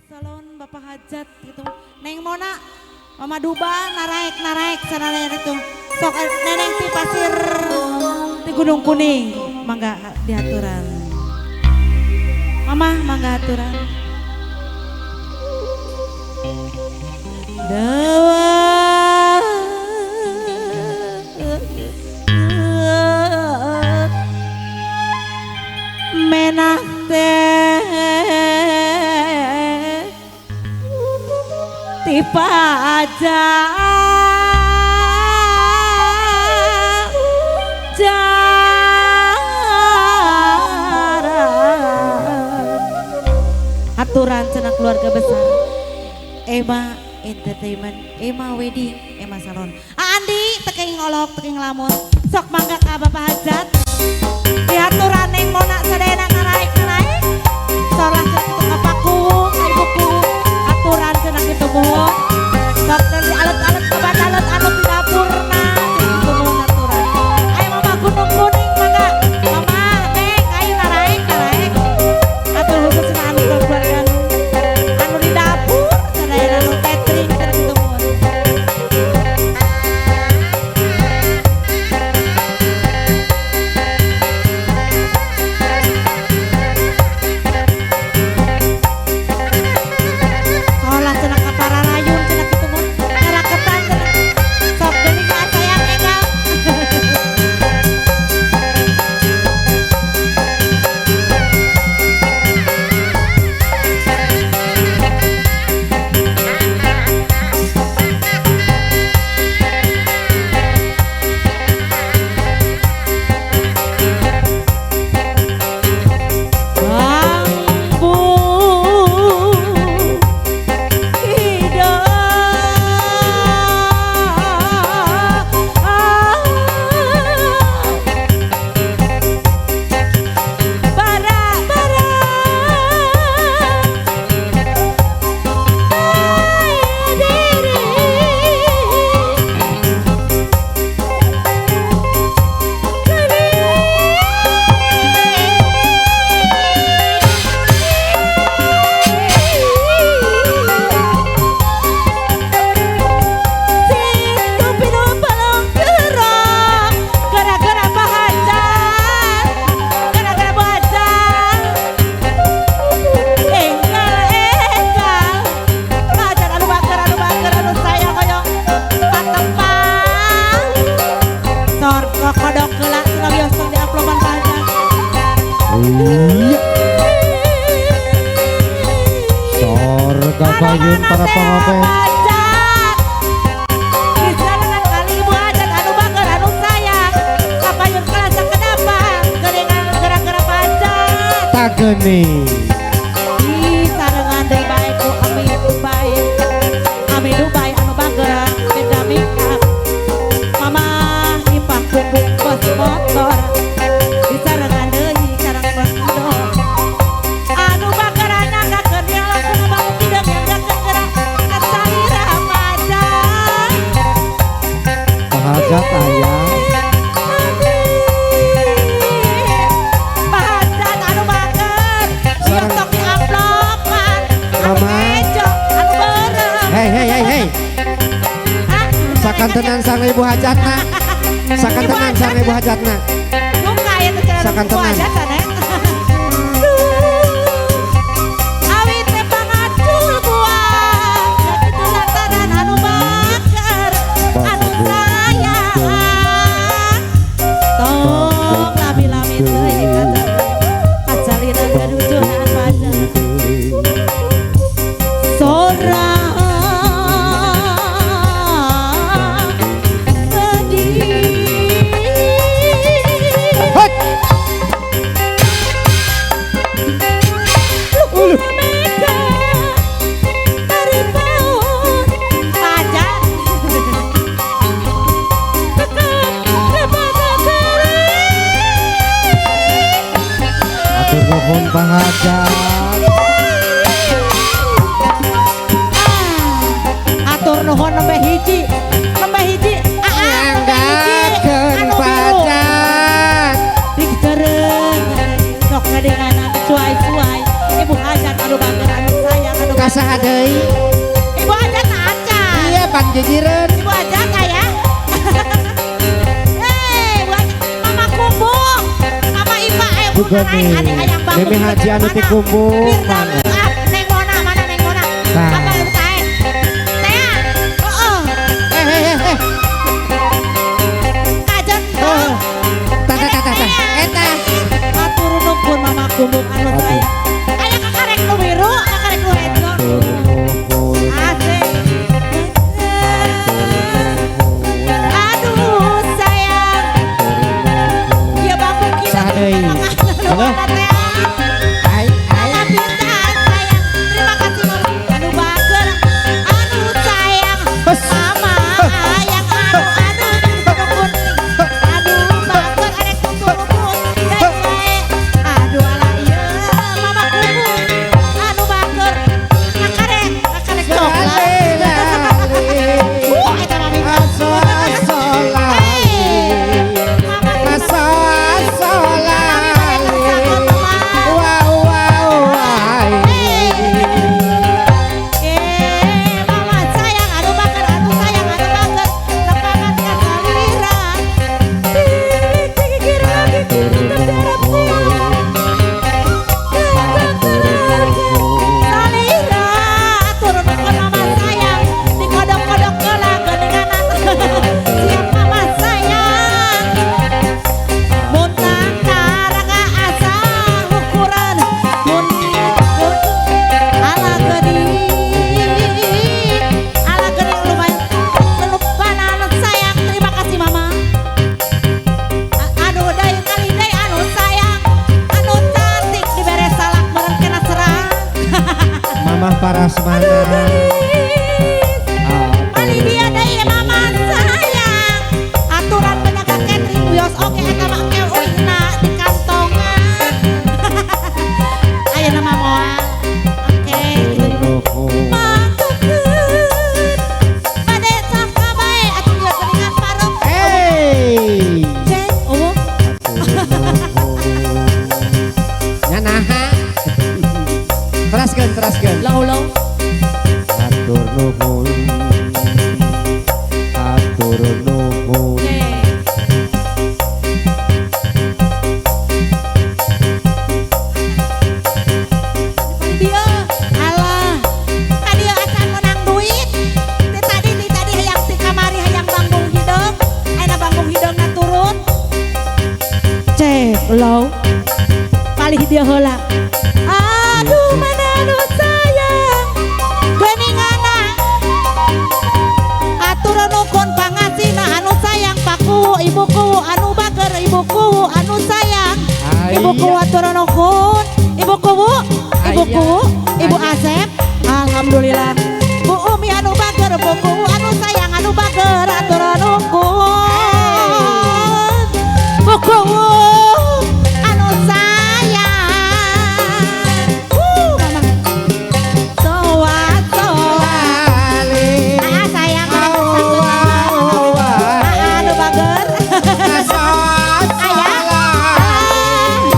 Salon Bapak Hajat gitu. Neng Mona, Mama Duba naraek sana itu. Sok neneng ti pasir ti Gunung Kuning, mangga diaturan. Mama mangga aturan. Dawa menak teh tipa aja aturan cenah keluarga besar Ema Entertainment, Ema Wedding, Ema Salon. Andi teki ngolok, teki ngelamun. Sok mangga ka Bapak Hajat. Diaturan neng Mona sadayana naraek-naraek. Solah cenah kitu ka Paku, ka ibuku. Aturan cenah kitu muhun. Sok teh alet-alet ka badalet anu di dapurna kitu muhun aturan. Ayo Mama Gunung Kuning mangga. Mama neng ayo naraek-naraek. Atur khusus cenah anu keluarga anu di dapur sadayana anu catering cenah kitu muhun. Solah cenah ka pararayun cenah kitu mun ngaraketan cenah. Sok deui ka sayang enggal. Bambu hidup bara-bara diri Situ pinu pelong gerok gara-gara Pak Hajat, gara-gara Bu Hajat. Enggal enggal Pak Hajat anu bager anu sayang hoyong patepang. Sor kokodok heula cenah wios tong diamplopan Pak Hajat. Iya. Sorga payun para pengope. Disarengan kali Ibu Hajat anu bager anu sayang. Kapayun kalasa kenapa geuningan gara-gara Pak Hajat. Tageni. Disarengan deui bae ku Ami Dubai. Ami Dubai anu bager beda makeup. Mama Ipah kumpul bos motor. Disarengan deui sareng bos motor. Anu bager nyanggakeun yang langsung ngabangun bidang nyanggakeun geura kacalira Pak Hajat. Pak Hajat ayah. Pak Hajat anu bager, ieu tong diamplopan, anu Mama. ejo, anu beureum. Hei hei hei hei. Hah? Sakantenan sareng Ibu Hajatna. Sakantenan sareng Ibu Hajatna. Duka ya teh cenah Ibu Sakantenan. Hajat sana. Awit teh pangacul buah, kitu lantaran anu bager, anu sayang. Tong lami-lami teuing kacaliran gadujuhan Pak Hajat. Sorang sedih. Hot. Mega dari paut Pajak tetap Atur nuhun Pak Hajat. Kasaha deui? Ibu hajat acan. Iya pan jijireun. Ibu hajat aya. Hei, buat Mama Kumbung, Mama Ipa, bukan lain adik hayang bangun. Mimi Haji anu ti Kumbung. Neng Mona, mana Neng Mona? Apa ibu tae? Tea. Heeh. Eh. Kajen. Tah tah tah tah. Eta. Atur nuhun Mama Kumbung anu saya. Aya kakarek nu biru, kakarek nu hejo. Asik. Aduh sayang. Ya bangku kita. Halo. Ai ai. Sayang. Terima kasih Mama. Aduh bager. Aduh sayang. Mama ayang aduh aduh kuning. Aduh bager arek tuturupun. Aduh ala ieu Mama Kumbung. Aduh bager. Kakarek, kakarek coklat. Eta mami. Aso aso lali. Aso aso lali. Wow wow wow. Mama sayang, aduh bager, aduh sayang, aduh bager, lepangan kasalira. Gigir lagi, tetep darap Salira, turun nuhun mama sayang, dikodok-kodok heula geuninganan. Siap mama sayang. Mun karaga asa ukuran, mun ala geuning, ala geuning lumayan melupanan sayang. Terima kasih mama. Aduh deui kali deui anu sayang, anu cantik dibere salak meureun kena serang. Mamah Parasmana. Aduh geulis. Mali dia deui mama sayang. Aturan penjaga catering wios oge eta mah engke euihna di kantongan. Ayeuna mah moal. Oke gitu. Mangkeun. Bade saka bae atuh ieu geuningan parem. Hey. Cek, eueuh. Nya naha. Teraskeun, teraskeun. Lau-lau. Atur nuhun. Atur nuhun. Dia alah ka dieu acan menang duit. Ti tadi hayang ti kamari hayang banggung hideung. Ayeuna banggung hideungna turun. Cek lau. Palih dia heula. Aduh mana anu sayang. Geuninganna. Atur nuhun pangasina anu sayang paku ibuku anu bager ibuku anu sayang. Ibuku atur nuhun. Ibuku Bu, ibuku, Ibu Asep, alhamdulillah. Bu Umi anu bager, buku anu sayang anu bager atur nuhun. Buku anu sayang. Mama. Soa soa. Lali. Ah sayang anu bager. Aso aso Ayah. lali.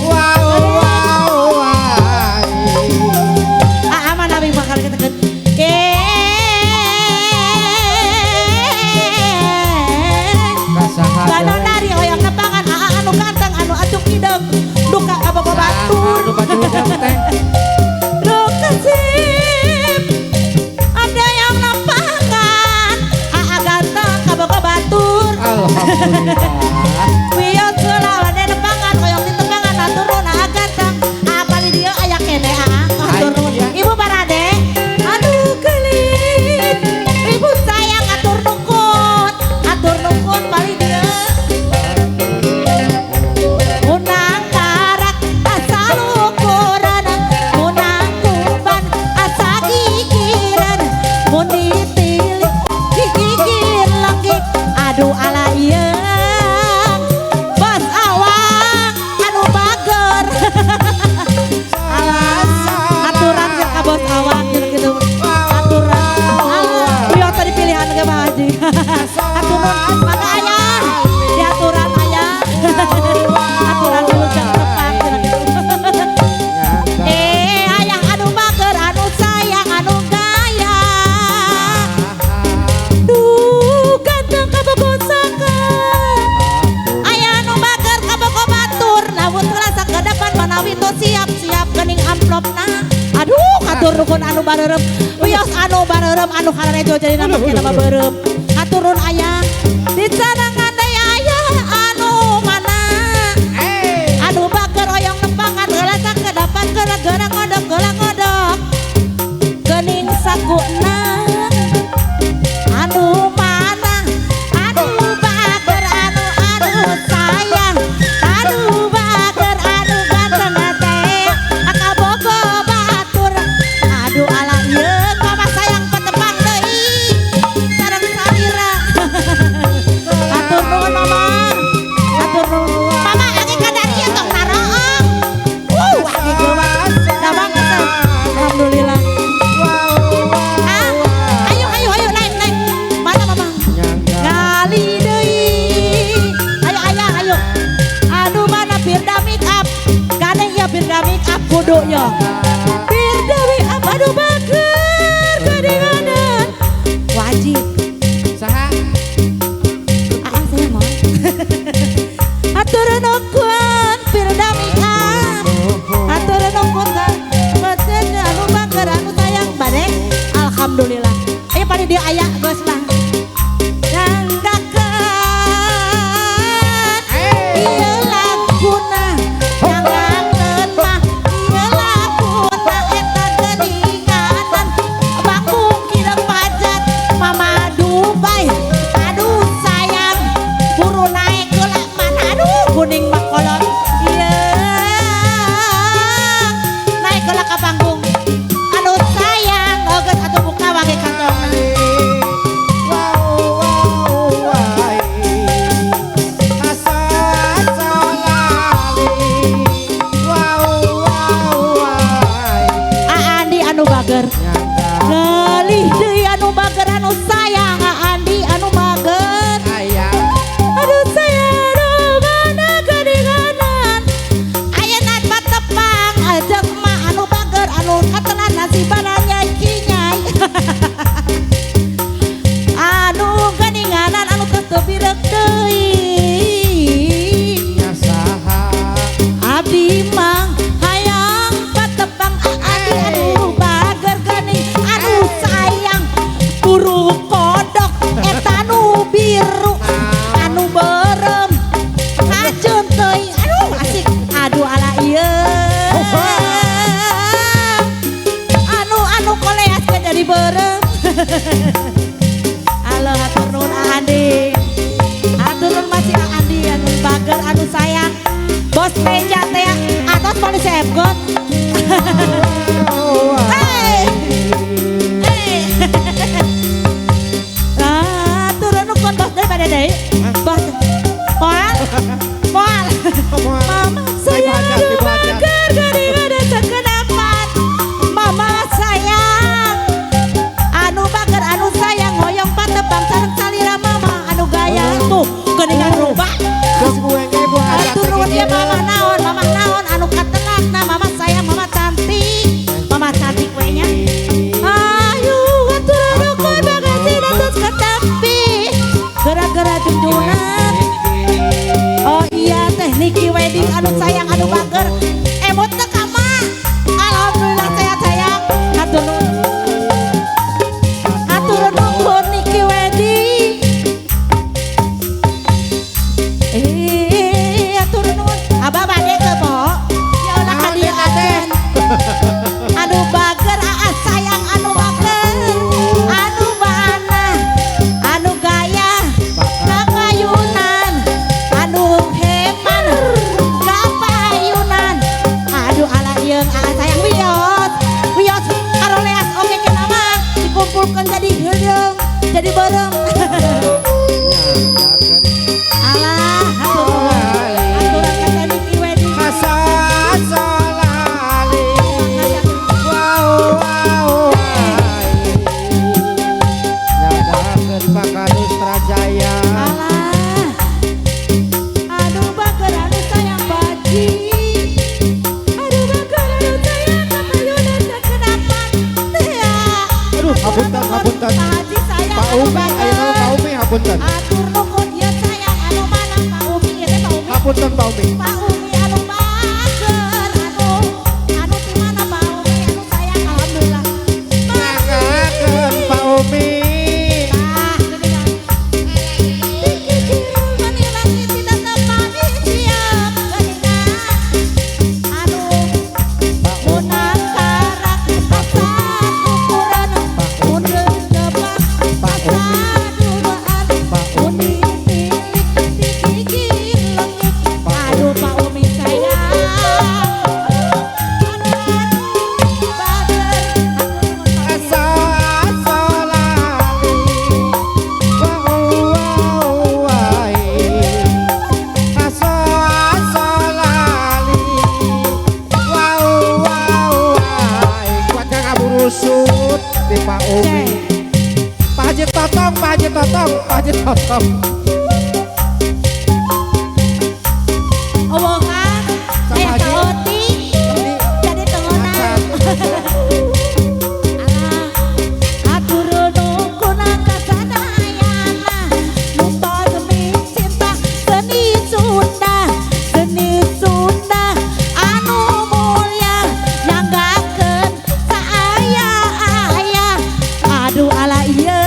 Wow wow wow. Ah mana abi bakal keteket. Kasaha Bano deui? nari hoyong nepangan aa anu ganteng anu acuk hideung duka kabogo batur. Anu baju hidung teh. Duka sip ada yang nepangan aa ganteng kabogo batur. Alhamdulillah. Wios heula bade nepangan hoyong ditepangan atur nuhun aa ganteng. Aa palih dieu aya keneh aa atur nuhun. Aya. Ibu barade aduh geulis. Ibu sayang atur nuhun. Atur nuhun palih dieu. Munang karak asa lukuran, munang kuban asa gigiran, mun ditilik gigigir lenggik, aduh ala ieu. Hatur nuhun anu bareureum. Wios anu bareureum anu kararejo jadi nama kita mah beureum. Hatur nuhun ayah. Dicadangan deui ayah anu mana? Anu bager oyong nempangan heula sakedapan gara-gara ngodok geula ngodok. Geuning sakuna anu mana? Anu bager anu anu sayang. Anu bager anu ganteng teh. Kabogo batur. Aduh ala ieu mama sayang petepang deui. Sareng salira. Hatur nuhun mama. Hatur nuhun. Mama angin kadar ieu tong naroong. Angin geuwat. Damang teh. Alhamdulillah. Ah, ayo ayo ayo naik naik. Mana mama? Ngali deui. Ayo ayah ayo. Anu mana Firda make up? Gandeng ya Firda make up kudu ya. Firda make up aduh bager geuninganan. Wajib. Saha? Ah, saya mau. Hatur nuhun Firda make up. Hatur nuhun beten anu bager anu sayang bade. Alhamdulillah. Ayo pada dia ayah geus lah. Nanggakeun ieu laguna nanggakeun mah ieu laguna eta geuninganan bangkung kireung pajat Mama Dubai aduh sayang buru naek heula mana aduh kuning mah kolot ieu naek heula ka panggung anu sayang geus atuh buka wage kantongna. Andi anu bager ngelih deui anu bager anu sayang Andi anu bager aduh sayang anu mana geuninganan ayeuna patepang ajeng mah anu bager anu katelan nasibana nyai kinyai anu geuninganan anu teu birek deui abdi mah hayang patepang Andi anu bager geuning anu sayang buru kodok eta nu biru anu beureum kajeun teuing aduh asik aduh ala ieu anu anu koleas ge jadi beureum. Halo hatur nuhun Andi. Hatur nuhun masih Andi anu bager anu sayang bos meja teh atos polisi Epcot. Hey. Hey. Ah, turun nuhun bos deui bade deui. Bos. Moal. Moal. Mama sayang anu bager geuningan sakedapan. Mama sayang anu bager anu sayang hoyong patepang sareng salira mama anu gaya tuh geuningan rupa. Hatur nuhun ieu mama naon anu katelakna mama sayang mama cantik we nya. Ayo hatur nuhun bagasi datus ketepi gara-gara junjunan. Oh iya teh Niki wedding anu sayang anu bager emot teu ka mah. Alhamdulillah sehat sayang. Hatur nuhun. Hatur nuhun Niki wedding. Hatur nuhun. Abah bade teu po? Ya ulah ka dieu teh. Anu bager aa sayang anu bager anu mana anu gaya kapayunan anu heman kapayunan aduh ala ieu aa sayang wios wios karoleas oge cenah mah dikumpulkeun jadi heureung jadi beureum. Alah hatur nuhun aturan ka teh Niki wedding. Alah aduh bager anu sayang baji aduh bager anu sayang kapayunan sakedapan teh ya. Aduh, hapunten, hapunten. Pak Haji sayang Pak anu Umi, ayeuna mah Pak bager Umi hapunten. atur nuhun ieu sayang anu mana Pak Umi ieu teh Pak Umi. Hapunten Pak Umi. Pak Umi anu bager anu anu ti mana Pak Umi anu sayang alhamdulillah. Garut di Pak Umi. Pak Haji Totong, Pak Haji Totong, Pak Haji Totong. Omongan Sama Haji. Kaoti jadi tengonan. Alah, atur nuhun kasadayana, nu tos cinta seni Sunda, seni Sunda anu mulia nyanggakeun saaya-aya. Aduh ala ieu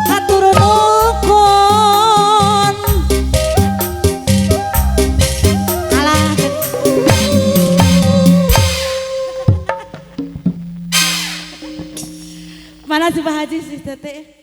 hatur nuhun. Alah. Mana si Pak Haji si Teteh?